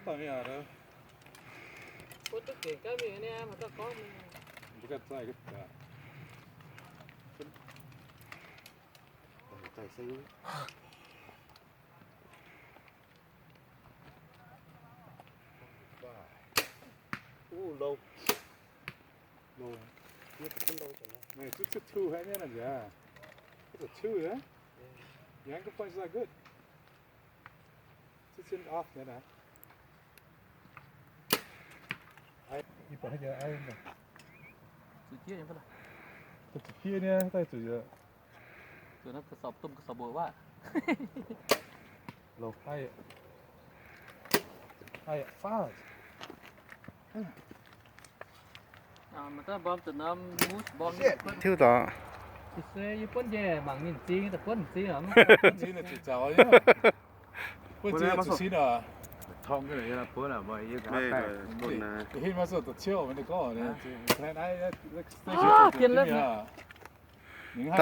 Ooh, low. Low. Low. It's a two, huh? Yeah, yeah. It's a two, huh? Yeah. Your anchor point is not good. It's in off, yeah. Ih, baac haaix nyungc, zuqc jieqv nyei fai? Zuqc jieqv nyei, daaih zuqc. Zuqc naaiv ga'sorpc domh ga'sorpc mbuoqc waac. Low. High. High. Fast. Tiuv daaih. Yie buonv njiec mangc ninh zing, buonv zing. Zing zuqc zaux nyei. Buonv zing zuqc sin oc. Dauh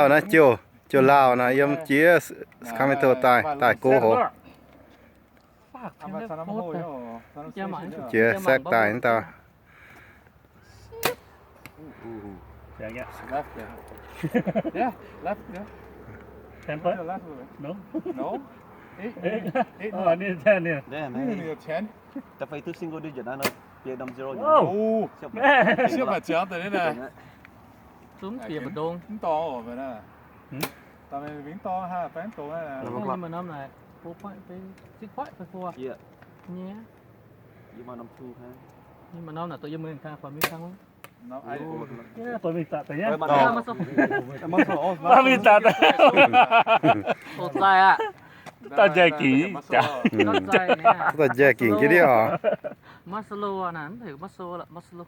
naaiv jouh, jouh Laauh naaiv yiem jiex Sacramento daaih, daaih go hoc. Jiex Sac daaih naaiv dauh. Left, yeah. Yeah, left, yeah. Ten foot? Left a little bit. No? No? Eight, eight, eight, no. Oh, I need ten, yeah. Yeah, man. You need a ten. Da'feix too single digit, I know. Bieqc norm zero. Oh, man. Siepv haic ziangx deix naaiv. Zungv bieqc mbu'ndongx. Mv dorngx oc, mv dorngx. Da'feix mv dorngx haaix, baeng dongx naaiv. Yie maaih norm naaic, four point, six point, four. Nyie. Yie maaih norm two, huh? Yie maaih norm naaic, doqc yie mbuo kang, fai mv kang. Mv zaih aqv. Dauh njaih gingc jienv ndiev oc. Muscle naaic, muscle, muscle.